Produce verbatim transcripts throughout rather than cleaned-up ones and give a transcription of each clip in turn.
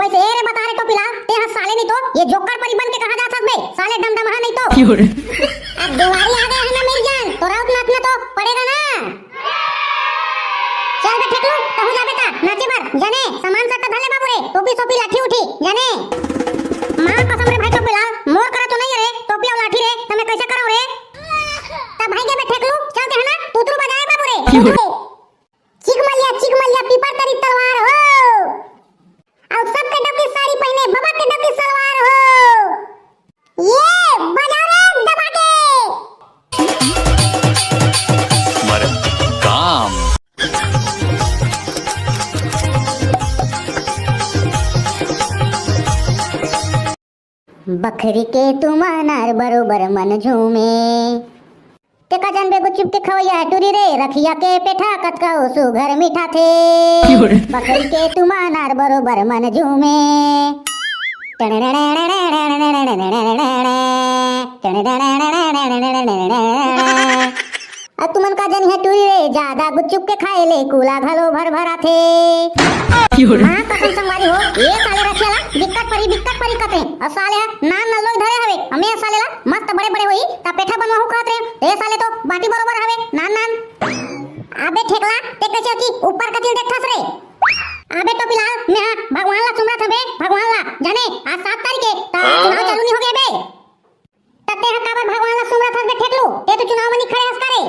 पैसे ए रे बता रे टोपी लाल, तेहा साले नहीं तो ये जोकर परी बन के कहाँ जात हस बे, साले डमडमहा नहीं तो। क्यों रे? अब देवारी आ गया है ना मेरी जान, तो राउत नाचना तो पड़ेगा ना। चल बे ठेकलू, कहूँ जाबे ता नाचे बर, जाने, सामान सट्टा धर ले बाबू रे, टोपी सोपी लाठी उठी, जाने। माँ कसम रे भाई टोपी लाल, मोर करा तो नहीं रे, टोपी और लाठी रे, त मैं कैसे करूँ रे? तब भाई के बे ठेकलू, चलते हैं ना, तुतरू बजाए बाबू रे, क्यों? तुतरू। चिक मलिया, चिक मलिया, पीपर तरी तलवार हो। और सबके डबकी साड़ी पहने, बाबा के डबकी सलवार हो। ये बजाओ रे दबा के। मर काम। बखरी के तुमानार बरोबर मन झूमे। तेका जानबे गुपचुप के खवैया टूरी रे, रखिया के पेठा कतका ओ सुघर मीठा थे। क्यों रे? बखरी के तुमानार बरोबर मन झूमे। अउ तुमन का जनिहा टूरी रे, जादा गुपचुप के खाए ले कूला घलो भर भर आथे। क्यों रे? हाँ, कसम संगवारी हो, ये साले रखिया ला बिक्कट परी, बिक्कट परी कथे। अउ साले ह नान नल्लोई धरे हवे, अमे साले ला मस्त बड़े बड़े होई, त पेठा बनवाहू कहत रहे। ए साले तो बाटी बरोबर हवे, नान नान। अबे ठेकला, ते कैसे की ऊपर कतिल देखथस रे? अबे टोपी लाल, मैं हा भगवान ला सुमरत हबे, भगवान ला। जाने, आज सात तारीख है, त चुनाव चालू नहीं हो गया बे। तते ह काबर भगवान ला सुमरत हस बे ठेकलू? ते तो चुनाव म नी खड़े हस का रे?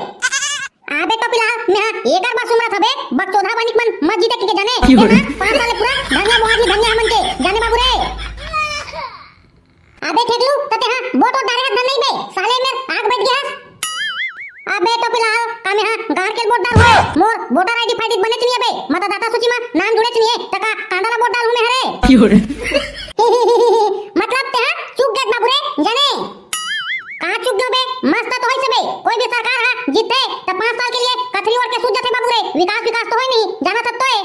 अबे टोपी लाल, मैं हा एकर बर सुमरत हबे, बकचोदा बनिक मन मत जीते के जाने। क्यों रे? मैं हा पाँच साल पूरा धनिया बोआ दी धनिया हमन के, जाने बाबू रे। अबे ठेकलू, तते हा वोट वोट डारे हस धन नहीं बे, साले मेर आग बैठ गया हस। अबे टोपी लाल, का मैं हा गार के वोट डाल हूँ? मोर वोटर आईडी फाईडी बनेच नहीं है बे, मतदाता सूची म नाम जुड़ेच नहीं है, त का कांदा ला वोट डाल हूँ मैं हरे? क्यों रे? मतलब ते हा चूक गेस बाबू रे, जाने। कहाँ चूक गयो बे? मस्त तो होइस बे। कोई भी सरकार हा जीतथे त पाँच साल के लिए कथरी ओढ़ के सूत जाथे बाबू रे। विकास विकास तो होय नहीं, जाना सब तो है।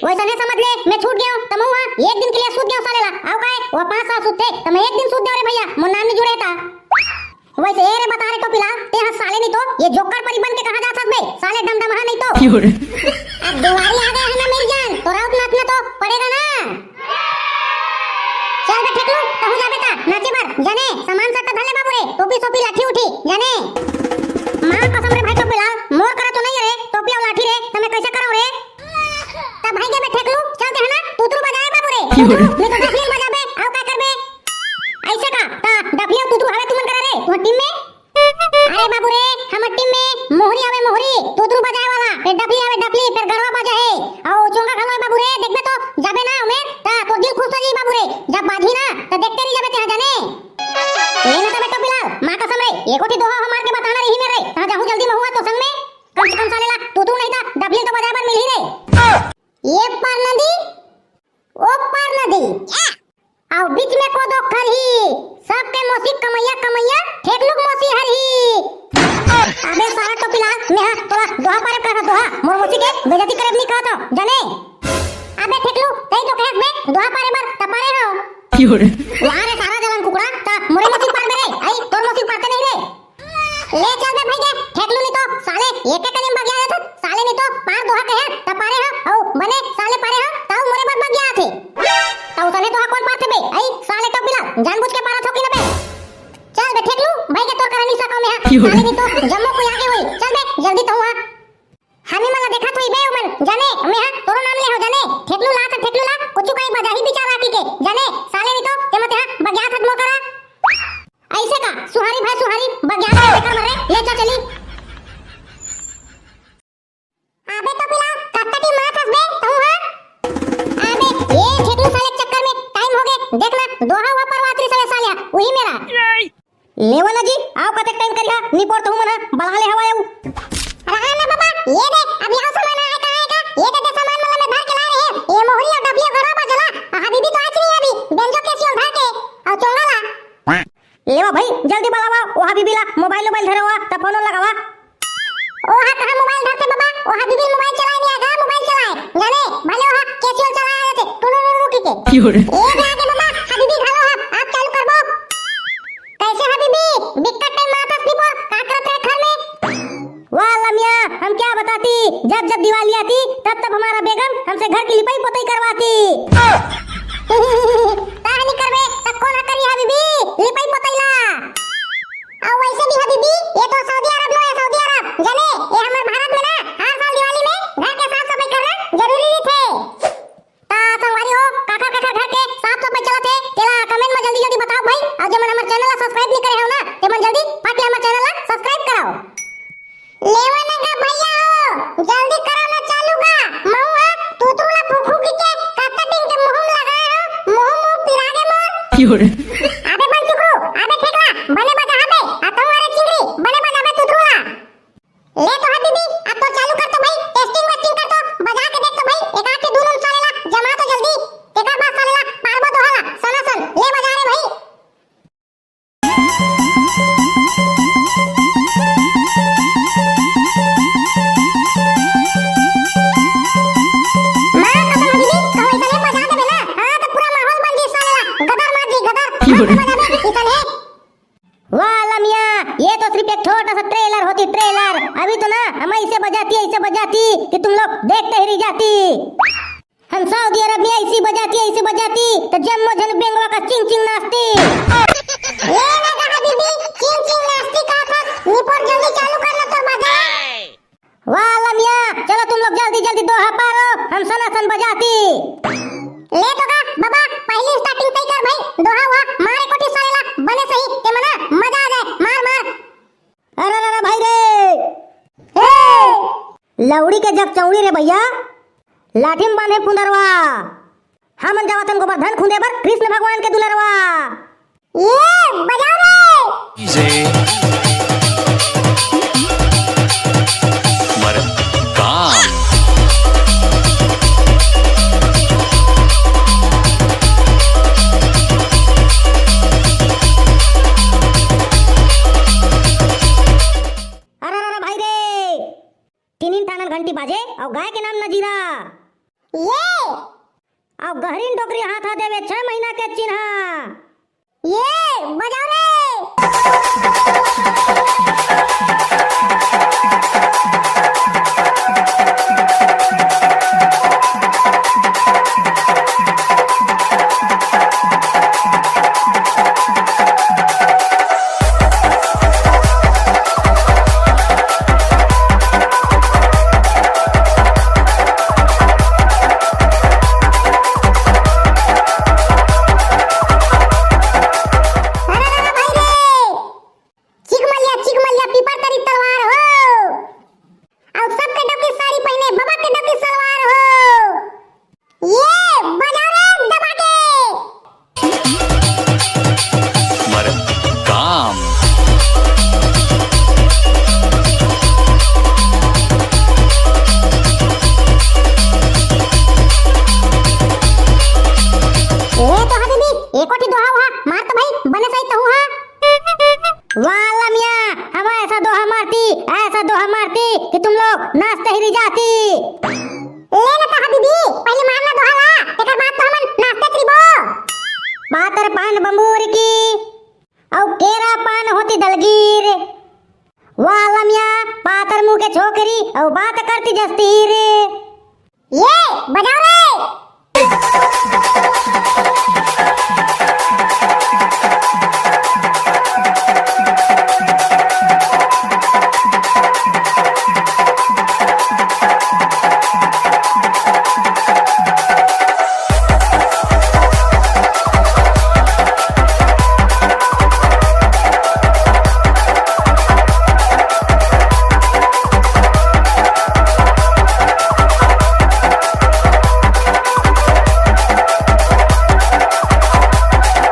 वैसा नहीं समझ ले, मैं छूट गयो त मैं हा एक दिन के लिए सूत गयो साले ला। अउ काय, वो पाँच साल सूतथे त मैं एक दिन सूत गयो रे भैया, मोर नाम नहीं जुड़े था। वैसे ए रे बता रे टोपी लाल, ते हा साले नहीं तो ये जोकर परी बन के कहाँ जात हस बे, साले डमडमहा नहीं तो। क्यों रे? अब देवारी आ गया है ना मेरी जान, तो राउत नाचना तो पड़ेगा ना। चल बे ठेकलू, कहूँ जाबे ता नाचे बर, जाने, सामान सट्टा धर ले बाबू रे, टोपी सोपी लाठी उठी, जाने। माँ कसम रे भाई टोपी लाल, मोर करा तो नहीं रे, टोपी और लाठी रे, त मैं कैसे करूँ रे? तब भाई के बे ठेकलू, चलते हैं ना, तुतरू बजाए बाबू रे, तुतरू, नहीं तो डफली बजाबे, अउ का करबे? ऐसे का, त डफली अउ तुतरू हवे तुमन करा रे, तुमन टीम में? अरे बाबू रे, हमर टीम में मोहरी आवे मोहरी, तुतरू बजाए वाला, फिर डफली आवे डफली, फिर गरवा बाजा है, अउ चोंगा घलो है बाबू रे, देखबे तो जाबे ना ओमे, त तोर दिल खुश हो जाई बाबू रे, जब बाजी ना, त देखते नहीं जाबे तेहा जाने। ये ना तबे टोपी लाल, माँ कसम रे, एको ठी दोहा हमार के बताना रही मेरे, त जाहूँ जल्दी महूँ हा तो संग में, कम से कम साले ला तुतरू नहीं त डफली तो बजाए बर मिलही रे। ये पार नदी, ओ पार नदी। अउ बीच में कोदो खरही, सबके मोसी कमैया कमैया, ठेकलू के मोसी हरही। अबे सारा टोपी लाल, मैं हा तोला दोहा पारे कहत हँव, दोहा, मोर मोसी के बेइज्जती करे नहीं कहत हँव, जाने? अबे ठेकलू, तई तो कहत बे, दोहा पारे बर, त पारे हँव। क्यों रे? वाह रे सारा जलन कुकड़ा, त मोरे मोसी पार दे रे, आई, तोर मोसी पारते नहीं रे। ले चल बे भाई के, ठेकलू नहीं तो साले एक एक कदम बगिया जाथे, साले नहीं तो पार दोहा कहे, त पारे हा, अउ बने साले पारे हा, ताऊ मोरे बर बगिया आथे। ताऊ साले दोहा कौन पारथे बे? आई साले टोपी लाल, जानबूझ के पारत हो कि ना बे? चल बे ठेकलू, भाई के तोर करा निसा कम है, क्यों? साले नहीं तो जम्मो कोई आगे होई। चल बे, जल्दी तो हुआ। हमी मन ला देखत होई बे ओमन, जाने, मैं हा तोरो नाम ले हँव जाने, ठेकलू ला त ठेकलू ला, कुछु कहीं बजाही बिचारा की के, जाने, साले नहीं तो, ते मते हा बगिया थत मोकरा। ऐसे का, सुहारी भाई सुहारी, बगिया का चक्कर मारे, ले चल चली। अबे टोपी लाल, कत्ता टीम मारत हस बे, तहूँ हा? अबे, ये ठेकलू साले के चक्कर में टाइम हो गए, देख ना, दोहा हुआ परवातरी साले सालिया, वही मेरा। लेवा ना जी, आओ कतेक टाइम करिहा, निपोर तहूँ मन हा, बलहा ले हवा आऊ। रहा ना बाबा, ये दे, अब यहाँ सामान आए कहाँ आएगा? ये दे, दे सामान मन ला मैं धर के ला रहे हैं। ये मोहरी और डबलिया घरवा पर जला, आ हबीबी तो आज नहीं अभी, बेंजो कैसियो धर के, और चोंगा ला। लेवा भाई, जल्दी बलावा, ओ हबीबी ला, मोबाइल, मोबाइल धरे हुआ, त फोन लगावा। ओ हा कहाँ मोबाइल धरथे बाबा, ओ हबीबी मोबाइल चलाए नहीं आएगा, मोबाइल चलाए, जाने, भले ओ हा कैसियो चलाए आए थे, टुनु टुनु की के। क्यों रे? ए दे आगे बाबा, हबीबी घलो हा, आप चालू करबो। कैसे हबीबी? बिक्कट टाइम मारत हस निपोर, का करत रहे घर में? वाह लमिया, हम क्या बताती, जब जब दिवाली आती, तब तब हमारा बेगम हमसे घर की लिपाई पोताई करवाती। तह नहीं करबे, त कोन ह करी हबीबी? लिपई पोतई ला। अउ वैसे भी हबीबी, ये तो सऊदी अरब नो है, सऊदी अरब। जाने, ये हमर भारत में ना, हर साल दिवाली में घर के साफ सफाई करना जरूरी रहिथे। त संगवारी हो, काकर काकर घर के साफ सफाई चलत हे, तेला comment में जल्दी जल्दी बताओ भाई। अउ जेमन हमर channel ला subscribe नहीं करे हो ना, तेमन जल्दी फट ले हमर channel ला subscribe कराओ। लेवा ना गा भैया हो, जल्दी करो ना चालू गा। महू हा तुतरू ला फुकफुकी के कत्ता दिन के मुंह में लगाए हो, मुंह मुंह पिरा गे मोर। क्यों रे? अबे बन चुकरू, अबे फेकला, बने बजा हबे, आ तू अरे चिंगरी, बने बजा बे तुतरू ला। ले तो हबीबी, अब तो चालू कर तो भाई, testing वेस्टिंग कर तो, बजा के देख तो भाई, एक आध के धुन उन साले ला, जमा तो जल्दी, तेकर बाद साले ला, पारबो दोहा ला, सना सन, ले बजा रे भाई। मार कसम हो दीदी, कहूँ ऐसने बजा देबे ना, हाँ तो पूरा माहौल बन जी साले ला, गदर मार जी, गदर, मार तो बजाबे, ऐसने। वाह लमिया, ये तो सिर्फ एक छोटा सा trailer होती, trailer। अभी तो ना हम ऐसे बजाती, ऐसे बजाती कि तुम लोग देखते ही रह जाती। हम सऊदी अरब में ऐसी बजाती, ऐसी बजाती, तो जम्मो झन बेंगवा का चिंग चिंग नाचती। ये ना कहा दीदी, चिंग चिंग नाचती कहा था, निपोर जल्दी चालू कर ना तो मजा। वाह लमिया, चलो तुम लोग जल्दी जल्दी दोहा पारो, हम सनासन बजाती। ले तो का बाबा, पहली starting तय कर भाई, दोहा वहा मारे कोठी साले ला, बने सही, ते मना मजा आ जाए, मार मार। अरे रे रे भाई रे। ए! लौड़ी के जग चौड़ी रे भैया, लाठी में बांधे फुंदरवा। हमन जावतन गोबरधन खुंदे बर कृष्ण भगवान के दुलरवा। ये बजाओ रे। जे मर काम। अरे, अरे, अरे, भाई रे, तीन ठानन घंटी बाजे अउ गाय के नाम नजीरा। ये। अउ गहरीन डोकरी हाथ हा देवे छह महीना के चिन्हा। ये, बजाओ रे। अरे, अरे, अरे, भाई रे। चिकमलिया, चिकमलिया, पीपर तरी तलवार हो। अउ सबके डौकी साड़ी पहिने, बाबा के डौकी सलवार हो। ये बजाओ रे दबा के। मर काम। ए तो हबीबी, एको ठी दोहा वहा मार तो भाई, बने सही तहू हा। वाह लमिया, हम ऐसा दोहा मारती, ऐसा दोहा मारती कि तुम लोग नाचते ही रह जाती। ले ना तो हबीबी, पहले मारना दोहा ला, तेकर बाद तो हमन नाचते रहिबो। पातर पान बंबूर की, अउ केरा पान होती दलगीर। वाह लमिया, पातर मुंह के छोकरी, अउ बात करती जस्तीर। ये बजाओ रे।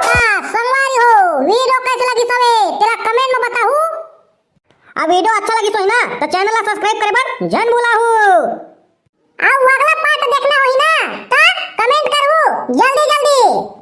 हाँ, संगवारी हो, video कैसे लगी सबे? तेला comment में बताहू। आ video अच्छा लगी सोही ना, तो channel ला subscribe करे बर झन भुलाहू। अउ अगला part देखना होही ना, तो comment करहू जल्दी जल्दी।